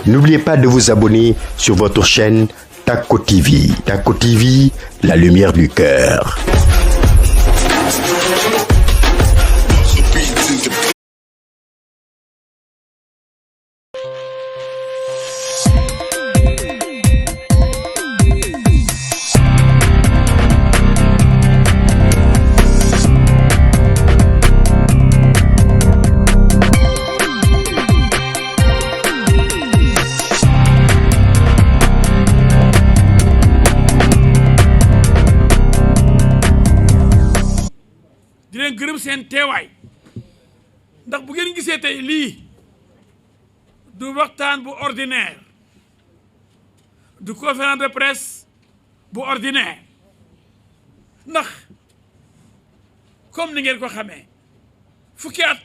N'oubliez pas de vous abonner sur votre chaîne Tacko TV. Tacko TV, la lumière du cœur. di leen gërëm seen teewaay ndax bu ngeen gisee tey lii du waxtaan bu ordinaire du conférence de presse bu ordinaire ndax comme ni ngeen ko xamee fukki at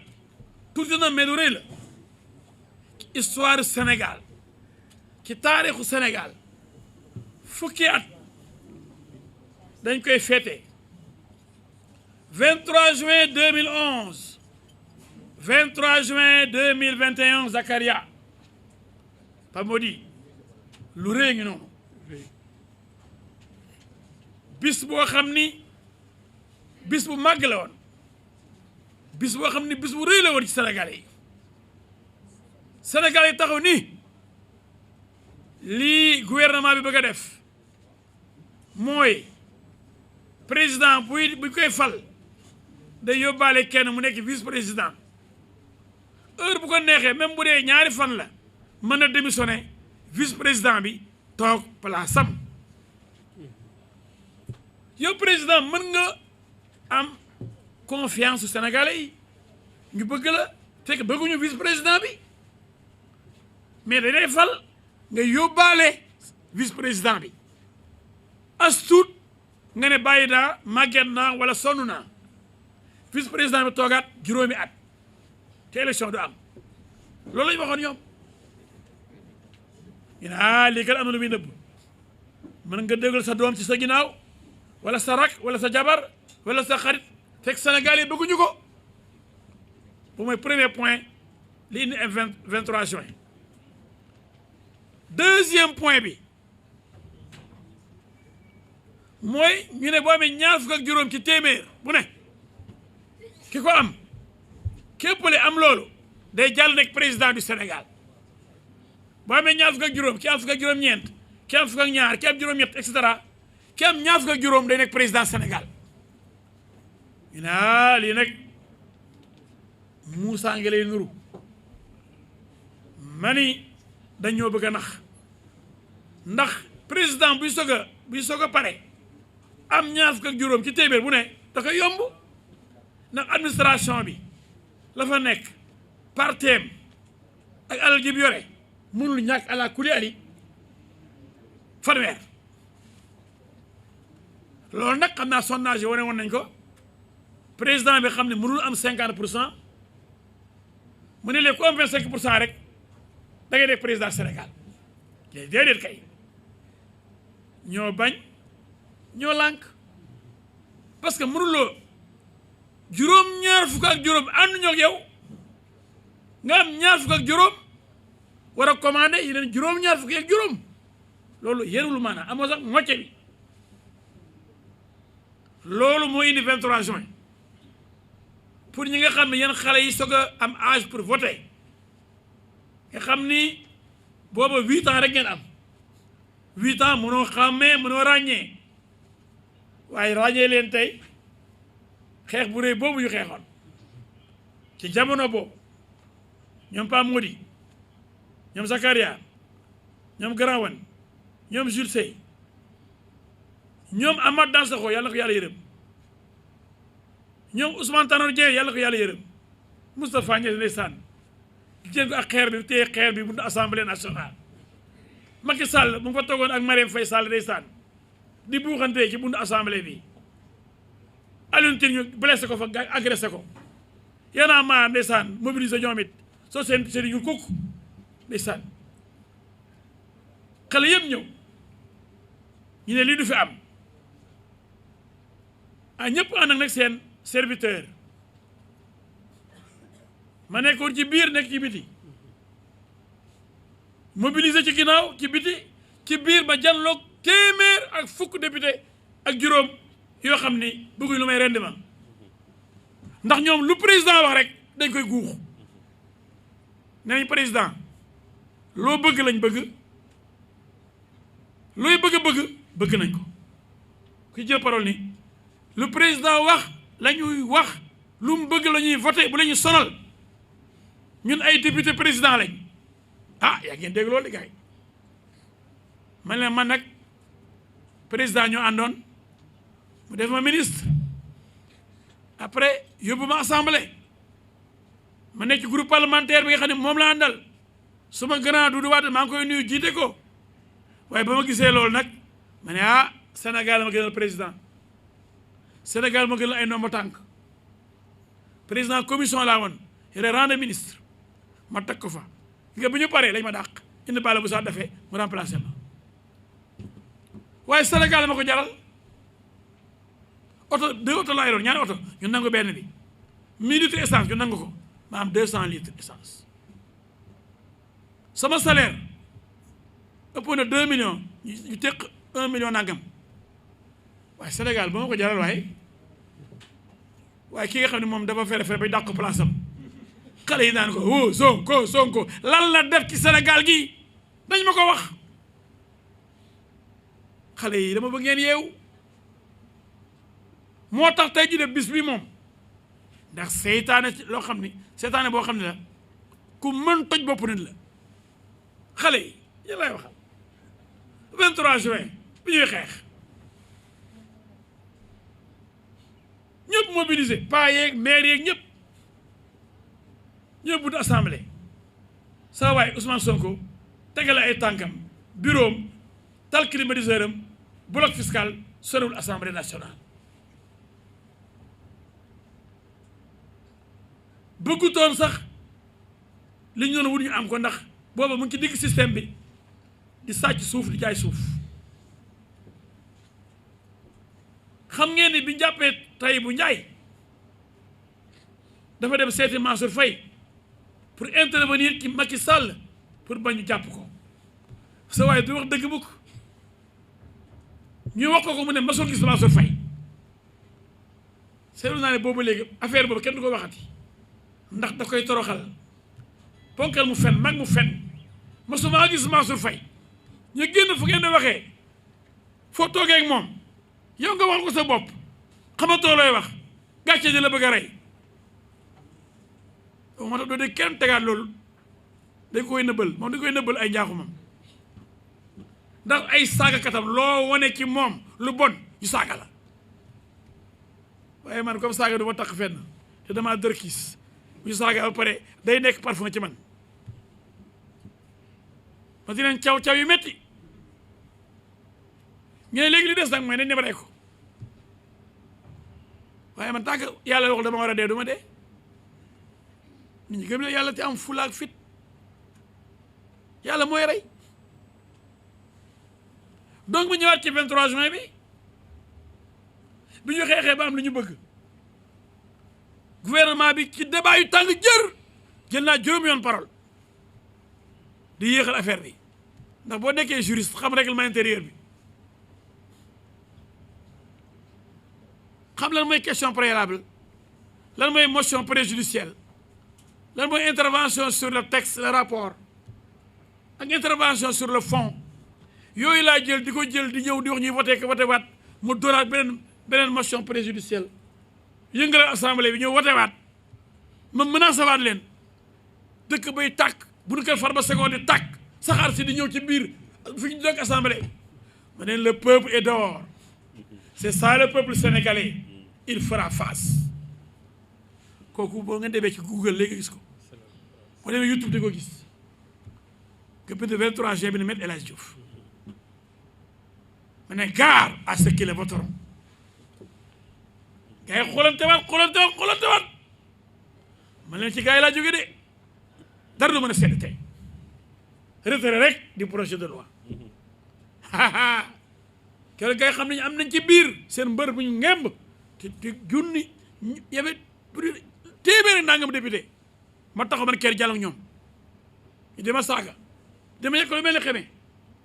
tuuti na mais lu rëy la ci histoire Sénégal ci taarixu Sénégal fukki at dañ koy fêter 23 juin 2011 23 juin 2021 Zakaria Pa Mody lu rëy ngi noonu bis boo xam ni bis bu màgg la woon bis boo xam ni bis bu rëy la woon ci Sénégalais yi Sénégalais yi taxaw ni lii gouvernement bi bëgg a def mooy président buy koy fal day yóbbaale kenn mu nekk vice président heure bu ko neexee même bu dee ñaari fan la mën na démissionner vice président bi toog place am yow président mën nga am confiance su Sénégalais yi ñu bëgg la fekk bëgguñu vice président bi mais dañuy fal nga yóbbaale vice président bi as tuut nga ne bàyyi daa màgget naa wala sonn naa vice président bi toogaat juróomi at te élection du am loolu la ñu waxoon ñoom ñu ne lii kat am na lu muy nëbb mën nga déggal sa doom ci sa ginnaaw wala sa rak wala sa jabar wala sa xarit fekk Sénégal yi bëgguñu ko bu mooy premier point li indi 23 juin deuxième point bi mooy ñu ne boo amee ñaar fukk ak juróom ci téeméer bu ne ki ko am képpale am loolu day jàll nekk président du Sénégal boo amee ñaar fukk ak juróom ki am fukk ak juróom-ñeent ki am fukk ak ñaar ki am juróom-ñett et cetera ki am ñaar fukk ak juróom day nekk président Sénégal ñu ne lii nag Moussa ngi lay nuru mani dañoo bëgg a ndax président buy soog a pare am ñaar fukk ak juróom ci téeméer bu ne da koy yomb ndax administration bi la fa nekk parteem ak alal ji bi yore mënul ñàkk ala kuli ali fanweer loolu nag xam naa sondage yi wane woon nañ ko président bi xam ne mënul am 50% mu ne léegi ku am 25% rek da ngay def président Sénégal léegi déedéet kay ñoo bañ ñoo lànk parce que mënuloo juróom-ñaar fukk ak juróom ànduñoo ak yow nga am ñaar fukk ak juróom war a commandé yeneen juróom-ñaar fukk ak juróom loolu yéenul maanaam amoo sax moitié bi loolu moo indi 23 juin pour ñi nga xam ne yéen xale yi soog a am âge pour voter nga xam ni booba 8 ans rek ngeen am 8 ans mënoo xàmmee mënoo ràññee waaye ràññee leen tey xeex bu rëy boobu ñu xeexoon ci jamono boobu ñoom Pa Mody ñoom Zakaria ñoom Garawan ñoom Jules Sey ñoom Amath Dansokho yàlla ko yàlla yërëm ñoom Ousmane Tanor Dieng yàlla ko yàlla yërëm Moustapha Niasse ndeysaan jën ko ak xeer bi téye xeer bi buntu assemblée nationale Macky Sall mu ngi fa toogoon ak Marième Faye Sall ndeysaan di buuxante ci buntu assemblée bi Alioune Tine ñu blessé ko fa agressé ko yanaa maa ndeysaan mobilisé ñoom it soo seen yu kukk ndeysaan xale yëpp ñëw ñu ne lii du fi am ñëpp ànd ak nag seen serviteur ma nekkoon ci biir nekk ci biti mobiliser ci ginnaaw ci biti ci biir ba janloog téeméer ak fukk député ak juróom yoo xam ni bëgguñ lu may rendement ndax ñoom lu président wax rek dañ koy guux nee nañ président loo bëgg lañ bëgg looy bëgg nañ ko ku jël parole ni lu président wax la ñuy wax lu mu bëgg la ñuy voté bu la ñuy sonal ñun ay député président lañ ah yaa ngeen dégg loolu di gars yi man nag président ñoo àndoon mu def ma ministre après yóbbu ma assemblée ma nekk ci groupe parlementaire bi nga xam ne moom la àndal suma grand Doudou Wade maa ngi koy nuyu jiite ko waaye ba ma gisee loolu nag ma ne ah Sénégal ma gënal président Sénégal ma gënal ay ndombo tànk président commission laa woon yore rang de ministre ma teg ko fa nga bu ñu paree lañ ma dàq indi bala bu sax defee mu remplacé ma waaye Sénégal ma ko jaral oto 2 oto laa yoroon ñaari oto ñu nangu benn bi 1000 litres essence ñu nangu ko ma am 200 litres essence sama salaire ëpp na 2 millions ñu teq 1 million nangam waaye Sénégal ba ma ko jaral waaye ki nga xam ne moom dafa fere bay dàq place am xale yi naan ko oh Sonko lan la def ci Sénégal gi dañ ma ko wax xale yi dama bëgg ngeen yeewu moo tax tey ji de bis bi moom ndax seytaane loo xam ni seytaane boo xam ne la ku mën toj bopp nit la xale yi yéen lay waxal 23 juin bi ñuy xeex ñëpp mobilisé paa yeeg maire yeeg ñëpp bunt assemblée saa waay Ousmane Sonko tegale ay tànkam bureau am tal climatiseur am bloc fiscal sorewul assemblée nationale bëggutoon sax li ñu doon wut ñu am ko ndax booba mu ngi ci digg système bi di sàcc suuf di jaay suuf xam ngeen ni bi jàppee Tahibou Ndiaye dafa dem seeti Mansour Faye pour intervenir ci Macky Sall pour bañ ñu jàpp ko sa waaye du wax dëgg mukk ñu wax ko mu ne masul gis Mansour Faye seetlu naa ne boobu léegi affaire boobu kenn du ko waxati ndax da koy toroxal ponkal mu fen mag mu fen masuma gis Mansour Faye ñu génn fu ngeen di waxee foo toogee ak moom yow nga wax ko sa bopp xamatoo looy wax gàcce di la bëgg a rey moo tax doo de kenn tegaat loolu dañ koy nëbbal moom dañ koy nëbbal ay njaaxumam ndax ay saagakatam loo wane ci moom lu bon ñu saaga la waaye man comme saaga du ma tax fenn te damaa dërkiis bu ñu saaga ba pare day nekk parfum ci man ma dinañ caw yu metti ñu ne léegi li des nag mooy nañ nebaree ko waaye man tant que yàlla wax dama war a dee du ma dee nit ñi gëm ne yàlla te am fula ak fit yàlla mooy rey donc bu ñëwaat ci 23 juin bi ñu xeexee ba am lu ñu bëgg gouvernement bi ci débat yu tàng jël naa juróomi yoon parole di yéexal affaire bi ndax boo nekkee juriste xam règlement intérieur bi xam lan mooy question préalable lan mooy motion préjudicielle lan mooy intervention sur le texte le rapport ak intervention sur le fond yooyu laa jël di ñëw di wax ñuy voté ko voté waat mu dooraat beneen motion préjudicielle yëngale assemblée bi ñëw voté waat ma menacé waat leen dëkk bay tàkk bu nu kër Farba Senghor di tàkk saxaar si di ñëw ci biir fi ñu doog assemblée ma ne le peuple est dehors c'est ça le peuple sénégalais il fera face kooku boo nga demee ci Google léegi gis ko boo demee YouTube di ko gis nga bind 23 juin bi ne Me El Hadji Diouf ma ne gare à ceux qui le voteront gars yi xoolante waat ma leen ci gars yi laa jóge de dara du mën a sedd tey retrait rek du projet de loi keroog gars yi xam nañu am nañ ci biir seen mbër bu ñu ngemb te junni yabe téeméeri nangam député ma taxaw man kër jàll ak ñoom ñu dema saaga dama yegg ko lu mel ne xamee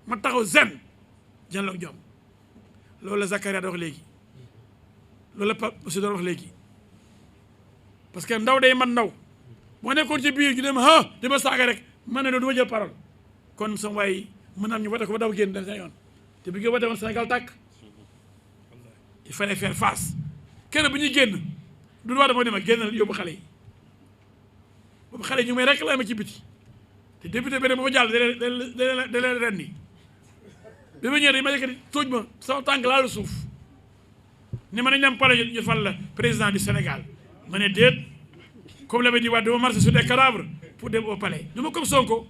ma taxaw zen janloog ñoom loolu la Zakaria da wax léegi loolu la Pape aussi doon wax léegi parce que ndaw day man ndaw boo nekkoon ci biir ñu dem dama saaga rek man ne du ma jël parole kon sama waay mën naam ñu wate ko ba daw génn dem seen yoon te bi nga wate woon Sénégal tàkk il fallait faire face kenn bu ñuy génn du wax dama dema génn yóbbu xale yi boobu xale yi ñu may réclamé ci biti te député beneen ba fa jàll da leen ren ni bi ma ñëwee dañ ma yëkkati tóoj ma sama tànk laalu suuf ni ma nañ dem pare ñu fal la président du Sénégal ma ne déet comme la ma di wax dama marché sur des cadavres pour dem au palais du ma comme Sonko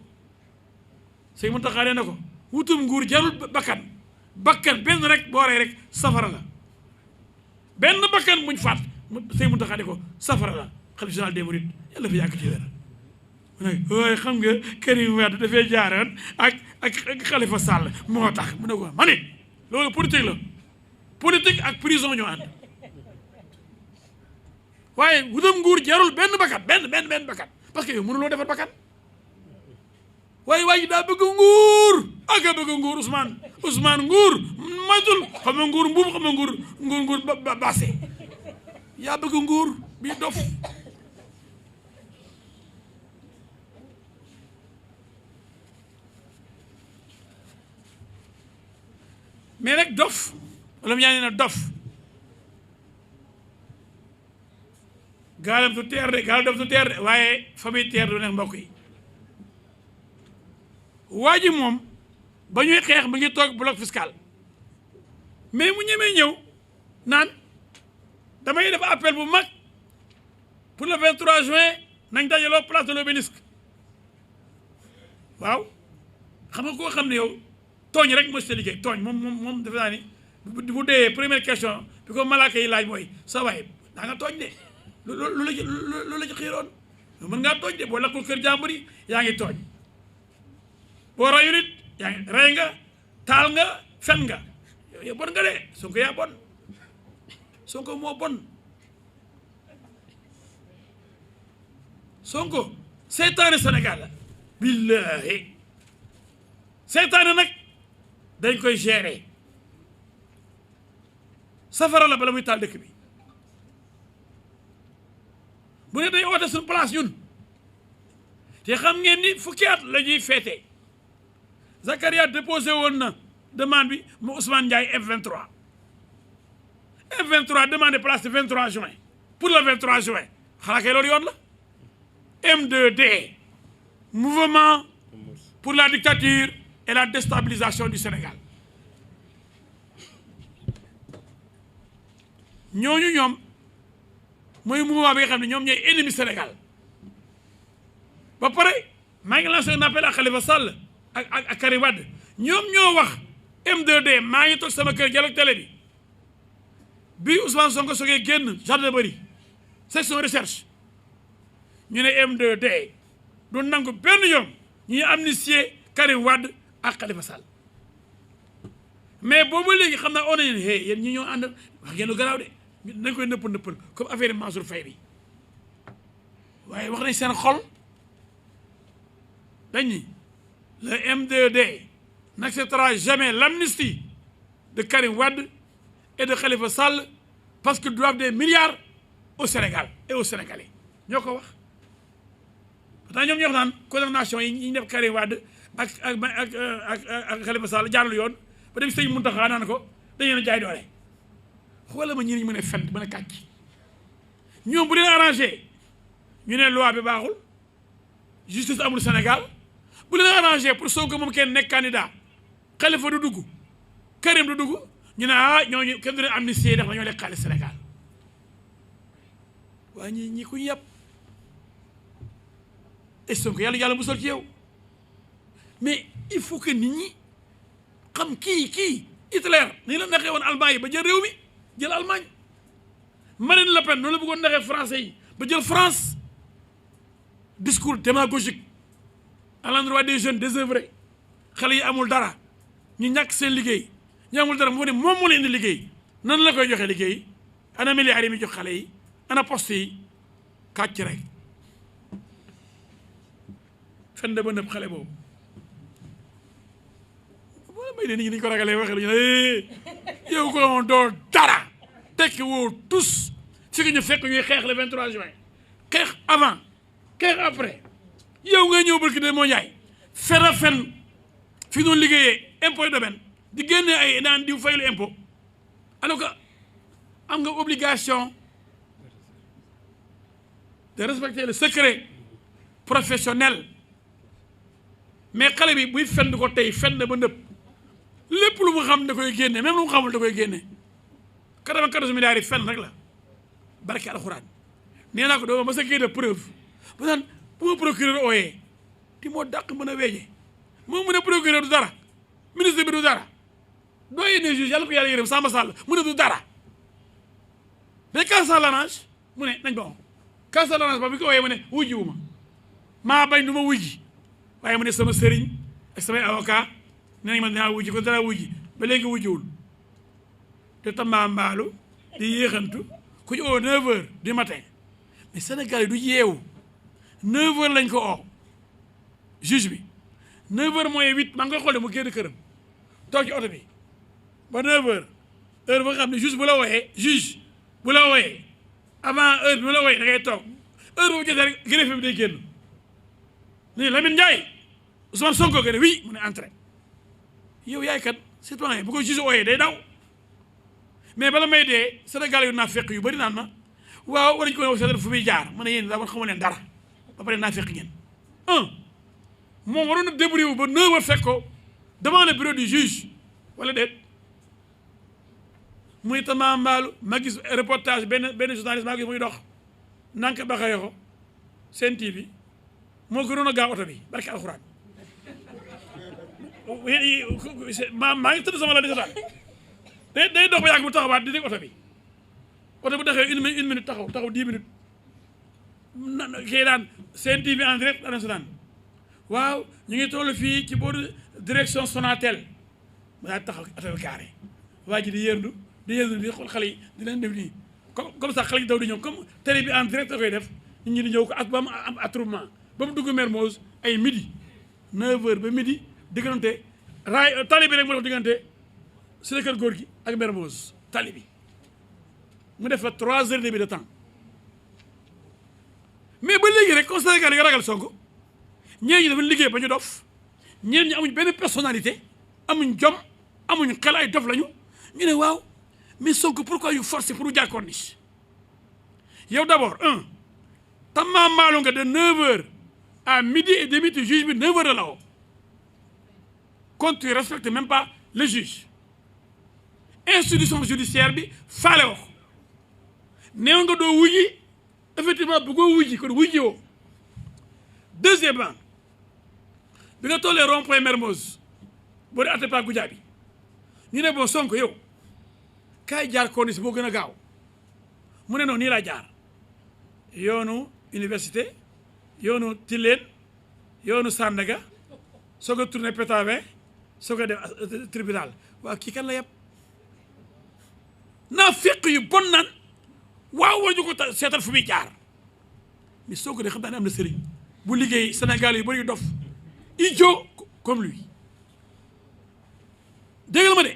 sëñ Mountakha nee na ko wutum nguur jarul bakkan benn rek boo rey rek safara la benn bakkan buñ faat sëñ Mountakha ne ko safara la xalifa général des mourides yàlla fi yàgg ci wér waaye xam nga Karim Wade dafay jaaroon ak Khalifa Sall moo tax mu ne ko ma ne loolu politique la politique ak prison ñoo ànd waaye wutam nguur jarul benn bakkan benn bakkan parce que yow mënuloo defar bakkan waaye waa ji daa bëgg nguur ak a bëgg nguur Ousmane nguur matul xam nga nguur mbuum xam nga nguur baase yaa bëgg nguur bii dof mais nag dof wala mu yaa nee na dof gaalam du teer de waaye famille teer du neex mbokk yi waa ji moom ba ñuy xeex mu ngi toog bloc fiscal mais mu ñemee ñëw naan damay def appel bu mag pour le 23 juin nañ dajaloo place de l'Obélisque waaw xam nga koo xam ne yow tooñ rek mooy sa liggéey tooñ moom defe naa ni bu dee première question bi ko malaaka yi laaj mooy sa waay daa nga tooñ de lu la ci xiiroon mën ngaa tooñ de boo lakkul kër jàmbur yi yaa ngi tooñ boo rayul it yaa ngi rey nga taal nga fen nga yow bon nga de Sonko yaa bon Sonko moo bon Sonko seytaane Sénégal la billahi seytaane nag dañ koy gérer safara la bala muy taal dëkk bi bu ne day oote suñu place ñun te xam ngeen ni fukki at la ñuy feete Zakaria déposé woon na demande bi mu Ousmane Ndiaye F23 demandé place le 23 juin pour le 23 juin xanaa kay loolu yoon la M2D mouvement pour la dictature et la déstabilisation du Sénégal ñooñu ñoom mooy mouvement bi nga xam ne ñoom ñooy ennemi Sénégal ba pare maa ngi lancé un appel à Khalifa Sall ak Karim Wade ñoom ñoo wax M2D maa ngi toog sama kër dialogue télé bi Ousmane Sonko sogee génn gendarmerie section recherche ñu ne M2D du nangu benn yoon ñuy amnistier Karim Wade ak Khalifa Sall mais boobu léegi xam naa on est yéen ñi ñoo ànd wax ngeen lu garaaw de nañ koy nëppal comme affaire Mansour Faye bi waaye wax nañ seen xol dañ ni le M2D n'acceptera jamais l'amnistie de Karim Wade et de Khalifa Sall parce qu'ils doivent des milliards au Sénégal et aux Sénégalais ñoo ko wax pourtant ñoom ñoo wax naan condamnation yi ñu def Karim Wade ak Khalifa Sall jaarul yoon ba dem sëñ Mountakha naan ko dañu leen a jaay doole xoolal ma ñi ñu mën a fen mën a kàcc ñoom bu leen arrangé ñu ne loi bi baaxul justice amul Sénégal bu leen arrangé pour Sonko moom kenn nekk candidat Khalifa du dugg Karim du dugg ñu ne ñooñu kenn du leen amnistie ndax dañoo lekk xaalis Sénégal waaye ñi ku ñu yàpp et Sonko yàlla musal ci yow mais il faut que nit ñi xam kii Hitler ni la naxee woon Allemagne yi ba jël réew mi jël Allemagne Marine Le Pen noonu la bëggoon naxee français yi ba jël France discours démagogique à l'endroit des jeunes désœuvrés xale yi amul dara ñu ñàkk seen liggéey ñu amul dara moo ne moom moo leen di liggéey nan la koy joxe liggéey ana milliards yi muy jox xale yi ana poste yi kàcc rek fen de ba nëpp xale boobu bay de nit ñi dañu ko ragalee waxee lu ñu ne yow ko moom doo dara tekki woo tous fi nga ñu fekk ñuy xeex le 23 juin xeex avant xeex après yow nga ñëw barki de moo ñaay fen a fen fi doon liggéeyee impôt et domaine di génne ay naan di faylu impôt alors que am nga obligation de respecter le secret professionnel mais xale bi buy fen ko tey fen ba nëpp lépp lu mu xam da koy génne même lu mu xamul da koy génne 94 milliards yi fen rek la barke alxuraan nee naa ko doo ma sa génne preuve ba naan bu ma procureur ooyee ti moo dàq mën a weeje moom mu ne procureur du dara ministre bi du dara doyen des juges yàlla ko yàlla yërëm Samba Sall mu ne du dara mais Casa Lanage mu ne nañ bon Casa Lanage ba bi ko ooyee mu ne wujji wu ma maa bañ du ma wujji waaye mu ne sama sëriñ ak samay avocat nee nañ ma dinaa wujji ko dara wujji ba léegi wujjiwul te tambaambaalu di yéexantu ku ñu oo 9 heures du matin mais Sénégal yi du yeewu 9 heures lañ ko oo juge bi 9 heures moins 8 maa ngi koy xool mu génn këram toog ci oto bi ba 9 heures heure ba nga xam ne juge bu la wooyee juge bu la wooyee avant heure bi bu la wooyee da ngay toog heure boobu jotee rek greffe bi day génn ni Lamine Ndiaye Ousmane Sonko que ne oui mu ne entré yow yaay kat citoyen bu ko juge ooyee day daw mais bala may dee Sénégal yu naa fekk yu bëri naan ma waaw war nañu ko yow seetal fu muy jaar ma ne yéen daa war xamu leen dara ba pare naa fekk ngeen moom waroon na débrouiller wu ba 9 heures fekk ko devant le bureau du juge wala déet muy tamambaalu ma gis reportage benn journaliste maa gis muy dox nank baxayo ko Sen TV moo gënoon a gaaw oto bi barke alxuraan maa ngi tëdd sama la di seetaan day dox ba yàgg mu taxawaat di dégg oto bi bu doxee une minute taxaw 10 minutes kii daan Sen TV en direct dana seetaan waaw ñu ngi toll fii ci booru direction Sonatel ma daal taxaw oto bi carré waa ji di yëndu di xool xale yi di leen def nii comme ça xale yi daw di ñëw comme télé bi en direct da koy def nit ñi di ñëw ko ak ba mu am attroupement ba mu dugg Mermoz ay midi 9 heures ba midi diggante raay tali bi rek mu def diggante Sacré Cœur góor gi ak Mermoz tali bi mu def fa 3 heures et demie de temps mais ba léegi rek comme Sénégal yi nga ragal Sonko ñeen ñi dafa liggéey ba ñu dof ñeen ñi amuñ benn personnalité amuñ jom amuñ xel ay dof lañu ñu ne waaw mais Sonko pourquoi yu forcé pour jàkkoon ni yow d'abord tamambaalu nga de 9 heures à midi et demi tu juge bi 9 heures la woo quand tu respectes même pas le juge institution judiciaire bi faale wax néew nga doo wujji effectivement bëggoo wujji kon wujji woo deuxièmement bi nga tollee rond-point Mermoz boo di Atepa Goudiaby ñu ne bon Sonko yow kaay jaar Corniche boo gën a gaaw mu ne noonu nii laa jaar yoonu université yoonu Tilène yoonu Sandaga soog a tourné Pétavin soog a def tribunal waaw kii kan la yëpp naa fekk yu bon naan waaw war ñu ko seetal fu muy jaar mais Sonko de xam naa ne am na sëriñ bu liggéey Sénégal yu bëri yu dof idiot comme lui dégg nga ma de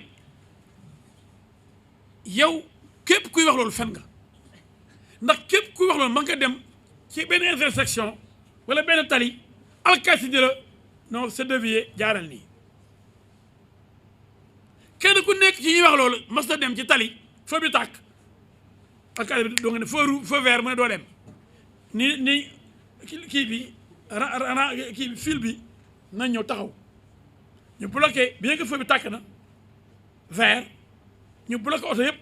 yow képp kuy wax loolu fen nga ndax képp kuy wax loolu man nga dem ci benn intersection wala benn tali alkaati di la non c'est dévié jaaral nii kenn ku nekk ci ñuy wax loolu mas na dem ci tali feu bi tàkk alkaati bi doo nga ne feu vert mu ne doo dem ni kii bi kii bi fil bi nañ ñëw taxaw ñu bloqué bien que feu bi tàkk na vert ñu bloqué oto yëpp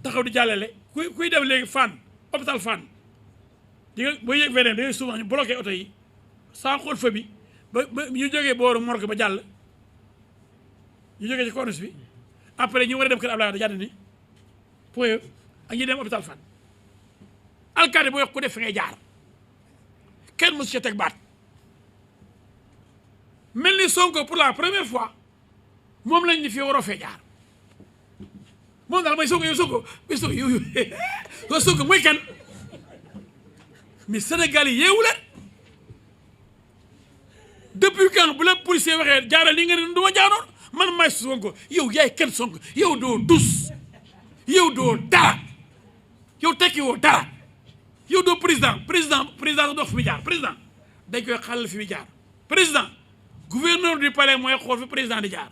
taxaw di jàllale kuy dem léegi Fann hôpital Fann di nga boo yëg VDN da ngay souvent ñu bloqué oto yi sans xool feu bi ba ñu jógee booru morgue ba jàll ñu jógee ci corniche bi après ñu war a dem kër Ablaye da jàdd ni point ak ñuy dem hôpital Fann alkaati boo yokk ku def fi ngay jaar kenn mosu ca teg baat mel ni Sonko pour la première fois moom lañ ni fi waroo fee jaar moom daal mooy Sonko yow Sonko mooy kan mais Sénégal yi yeewu leen depuis quand bu la policier waxee jaaral li nga ne du ma jaaroon man maay Sonko yow yaay kenn Sonko yow doo dus yow doo dara yow tekki woo dara yow doo président sax doo fi muy jaar président dañ koy xàll fi muy jaar président gouverneur du palais mooy xool fi président di jaar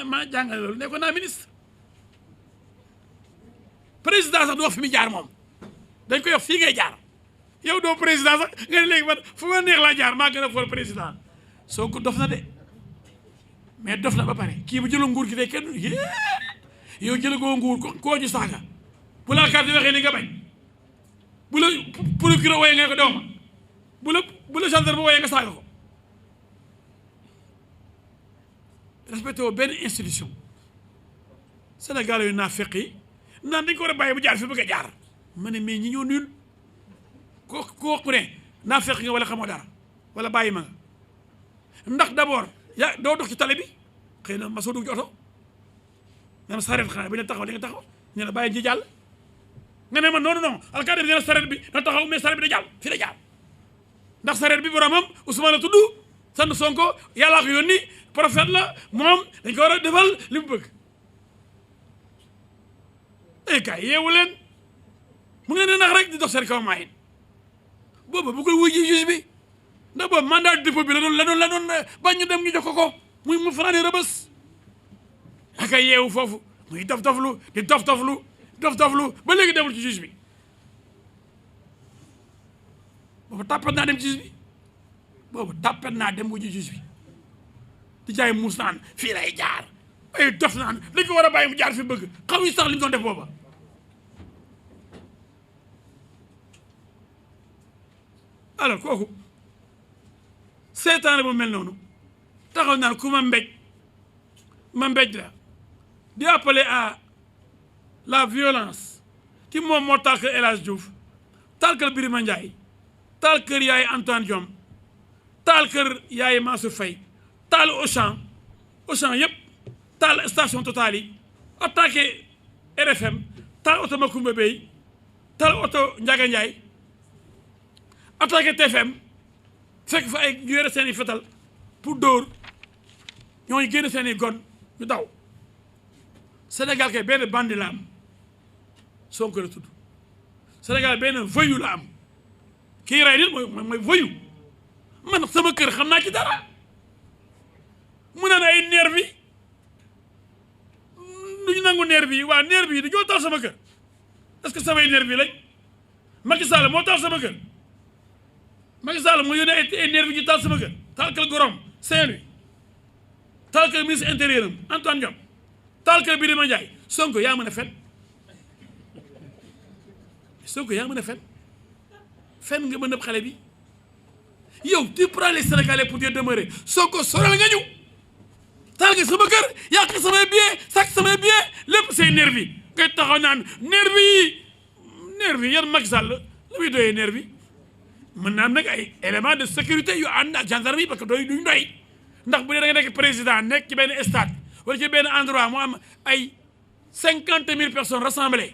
ma jàngale loolu nekkoon naa ministre président sax doo fi muy jaar moom dañ koy wax fii ngay jaar yow doo président sax nga ne léegi man fu ma neex laa jaar maa gën a fool président Sonko dof na de mais dof na ba pare kii bu jëloo nguur gi tey kenn yow jëla koo nguur koo ñu saaga bu la carte waxee li nga bañ bu la procureur wooyee nga ko dew ma bu la gendarme wooyee nga saaga ko respecté woo benn institution Sénégal yu naa feq yi naan dañ ko war a bàyyi bu jaar fi bëgg a jaar ma ne mais ñi ñoo nul ko ku ne naa feq nga wala xamoo dara wala bàyyi ma nga ndax d'abord yaa doo dox ci tali bi xëy na ma soo dugg ci oto même sareet xanaa bi ne taxaw di nga taxaw ñu ne bàyyi ji jàll nga ne ma non alkaati bi nee na sareet bi na taxaw mais sareet bi da jàll fii da jàll ndax sareet bi boromam Ousmane la tudd sant Sonko yàllaa ko yónni prophète la moom dañ ko war a defal li mu bëgg ay kay yeewu leen mu ngeen ne nax rek di dox seen kaw maayin booba bu koy wuy ji juge bi ndax boobu mandat de dépôt bi la doon bañ ñu dem ñu jox ko muy mu fanaane Rebeuss ak ay yeewu foofu muy dof doflu ba léegi demul ci juge bi boobu tàppet naa dem ci juge bi boobu tàppet naa dem wuji juge bi di jaay muus naan fii lay jaar ay dof naan dañ ko war a bàyyi mu jaar fi bëgg xaw yi sax li ñu doon def booba alors kooku seetaane bu mel noonu taxaw naan ku ma mbéj la di appeler à la violence ci moom moo taal kër El Hadj Diouf taal kër Birima Ndiaye taal kër yaay Antoine Diome taal kër yaay Mansour Faye taal Auchan yëpp taal station Total yi attaqué RFM taal oto Macoumba Bey taal oto Ndiaga Ndiaye attaqué TFM fekk fa ay ñu yore seen i fetal pour dóor ñooñu génn seen i gon ñu daw Sénégal kay benn bandi la am Sonko la tudd Sénégal benn voyou la am kii rey nit mooy voyou man sama kër xam naa ci dara mu naan ay nervi du ñu nangu nervi yi waa nervi yi dañoo taal sama kër est-ce que samay nervi lañ Macky Sall moo taal sama kër Macky Sall moo yónnee ay nervi ñu taal sama kër taal kër Gorom Saint-Louis taal kër ministre intérieur am Antoine Diome taal kër Birima Ndiaye Sonko yaa mën a fen Sonko yaa mën a fen nga mën a xale bi yow tu prends les Sénégalais pour te demeurer Sonko soral nga ñu taal nga sama kër yàq samay bien sàcc samay bien lépp say nervi ngay taxaw naan nervi yan Macky Sall la muy doyee nervi mën naa am nag ay éléments de sécurité yu ànd ak gendarmerie parce que duñ doy ndax bu dee da nga nekk président nekk ci benn stade wala ci benn endroit mu am ay 50 000 personnes rassemblées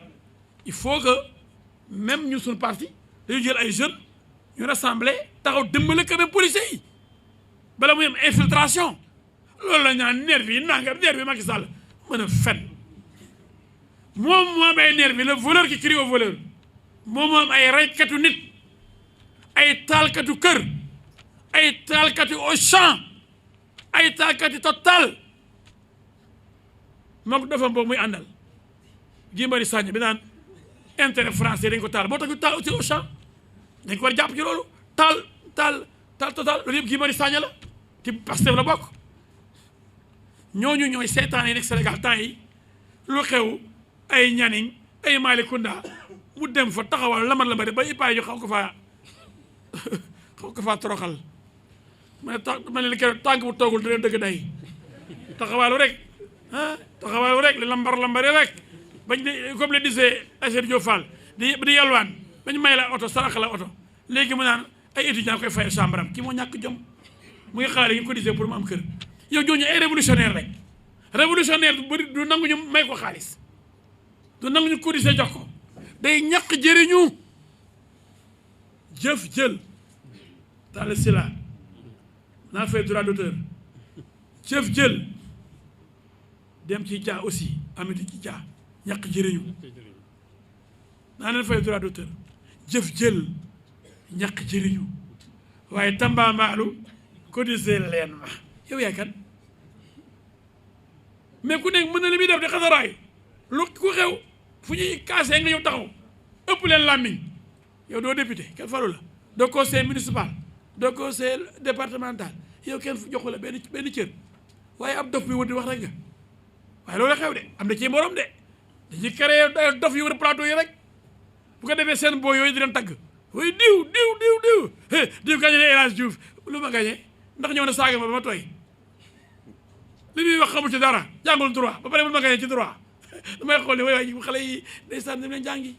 il faut que même ñu suñu parti dañu jël ay jeunes ñu rassemblé taxaw dimbale quand même policiers yi bala muy am infiltration loolu la ñaan nervi yi nangam nervi Macky Sall mën a fen moom moo am ay nervi le voleur qui crie au voleur moom moo am ay reykatu nit ay taalkatu kër ay taalkatu Auchan ay taalkatu Total moom dafa boobu muy àndal Guy Marius Sagna bi naan intérêt français dañ ko taal boo tax ñu taal aussi Auchan dañ ko war jàpp ci loolu taal Total loolu yëpp Guy Marius Sagna la ci Pastef la bokk ñooñu ñooy seetaan yi nekk Sénégal temps yi lu xew ay ñaniñ ay Malicounda mu dem fa taxawal lamar ba ippaay ñu xaw ko faa toroxal ma ne li keroog tànk bu toogul dina dëgg day taxawaalu rek li lambari rek bañ de comme le disait Aïssatou Diop Fall di yalwaan bañ may la oto sarax la oto léegi mu naan ay étudiants koy fayal chambre am kii moo ñàkk jom mu ngi xaar yi ñu ko disee pour mu am kër yow ñooñu ay révolutionnaire rek révolutionnaire du nangu ñu may ko xaalis du nangu ñu cotiser jox ko day ñàkk jëriñu jëf jël Talla Sylla naa fay droit d'auteur jëf jël dem ci Dia aussi Amady ci Dia ñàkk jëriñu naa leen fay droit d'auteur jëf jël ñàkk jëriñu waaye tambaambaalu cotiser leen ma yow yaay kan mais ku nekk mën na li muy def di xasaraay lu ku xew fu ñuy kaasee nga ñëw taxaw ëpp leen làmmiñ yow doo député kenn falu la doo conseil municipal doo conseil départemental yow kenn joxu la benn cër waaye ab dof bi wër di wax rek nga waaye loolu xew de am na ci morom de dañuy créé day dof yu wër plateau yi rek bu ko defee seen boo yooyu di leen tagg way diw gañe ne El Hadj Diouf lu ma gañe ndax ñëw na saaga ma ba ma tooy li muy wax xamul ci dara jàngul droit ba pare mun ma gañe ci droit damay xool ne waay xale yi ndeysaan dem leen jàngi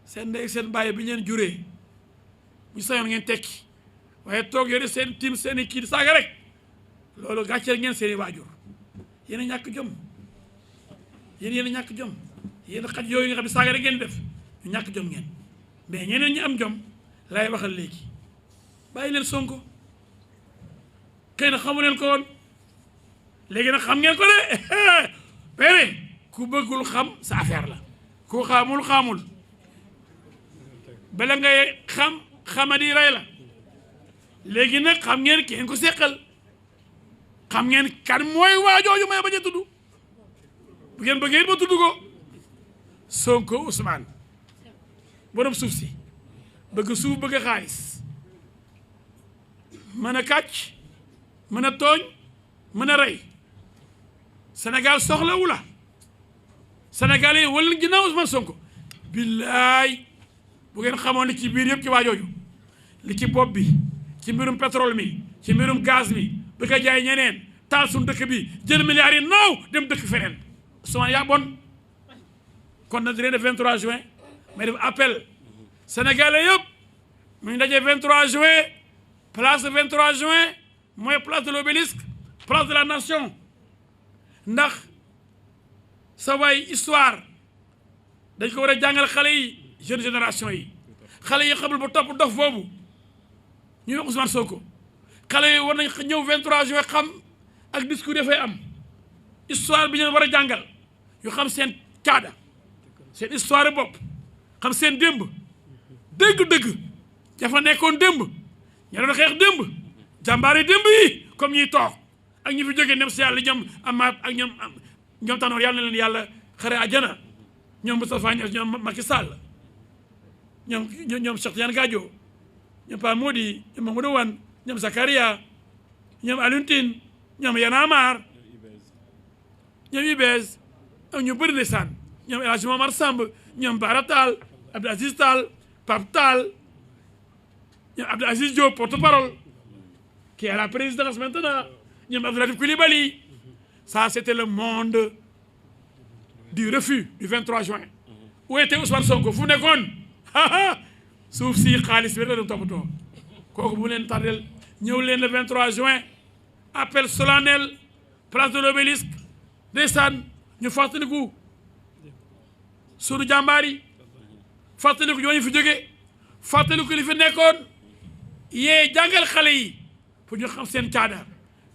seen ndey seen bàyyi bi ngeen juree bu sañoon ngeen tekki waaye toog yore seen tim seen i kii di saaga rek loolu gàcceel ngeen seen i waajur yéen a ñàkk jom yéen a ñàkk jom yéen xaj yooyu nga xam ne saaga rek ngeen def ñu ñàkk jom ngeen mais ñeneen ñi am jom laay waxal léegi bàyyi leen Sonko xëy na xamu leen ko woon léegi nag xam ngeen ko de pere ku bëggul xam sa affaire la ku xamul bala ngay xamadi rey la léegi nag xam ngeen kenn ko seqal xam ngeen kan mooy waajooju may bañ a tudd bu ngeen bëggee it ma tudd ko Sonko Ousmane borom suuf si bëgg suuf bëgg xaalis mën a kàcc mën a tooñ mën a rey Sénégal soxlawu la Sénégal yi wala ginnaaw Ousmane Sonko billaay bu ngeen xamoon li ci biir yëpp ci waajooju li ci bopp bi ci mbirum pétrole mi ci mbirum gaz mi bëgg a jaay ñeneen taal suñu dëkk bi jël milliards yi naaw dem dëkk feneen Ousmane yaa bon kon na dinañ def 23 juin may def appel sénégalais yëpp mu ngi dajee 23 juin place 23 juin mooy place de l'obélisque place de la nation ndax sa waay histoire dañ ko war a jàngal xale yi jeune génération yi xale yi xamul ba topp dof boobu ñuy wax Ousmane Sonko xale yi war nañ ñëw 23 juin xam ak discours dafay am histoire bi ñu war a jàngal yu xam seen caada seen histoire bopp xam seen démb dëgg-dëgg dafa nekkoon démb ña doon xeex démb jàmbaare démb yi comme ñuy toog ak ñi fi jógee nem si yàlla ñoom amaat ak ñoom tanoor yàlla na leen yàlla xare àjjana ñoom Moustapha Niasse ñoom Macky Sall ñoom Cheikh Tidiane Gadio ñoom Pa Modi ñoom Mamadou Wane ñoom Zakaria ñoom Alioune Tine ñoom Y'en a marre ñoom UBS ak ñu bëri ndeysaan ñoom El Hadj Momar Samb ñoom Bara Tall Abdou Aziz Tall Pape Tall ñoom Abdou Aziz Diop porte-parole qui est à la présidence maintenant ñoom Abdou Latif Coulibaly ça c'était le monde du refus du 23 juin où était Ousmane Sonko fu nekkoon suuf si xaalis bi rek la doon toppatoo kooku bu leen tardel ñëw leen le 23 juin appel solennel place de l'obélisque ndeysaan ñu fàttaliku sunu jàmbaar yi fàttaliku ñooñu fi jóge fàttaliku li fi nekkoon yee jàngal xale yi pour ñu xam seen caada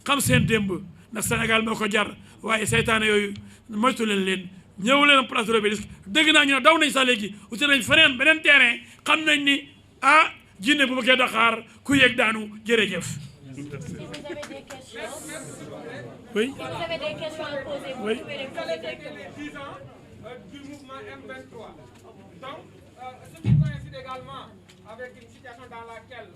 xam seen démb ndax Sénégal moo ko jar waaye seytaane yooyu moytu leen ñëw leen place de l'obélisque dégg naa ñu ne daw nañ sax léegi uti nañ feneen beneen terrain xam nañ ni jinne bu bëggee Dakar ku yegg daanu jërëjëf. Si vous avez des questions. Oui. Si vous avez des questions à poser, vous Oui. pouvez les poser directement. Les 10 ans du mouvement M23. Donc, ce qui coïncide également avec une situation dans laquelle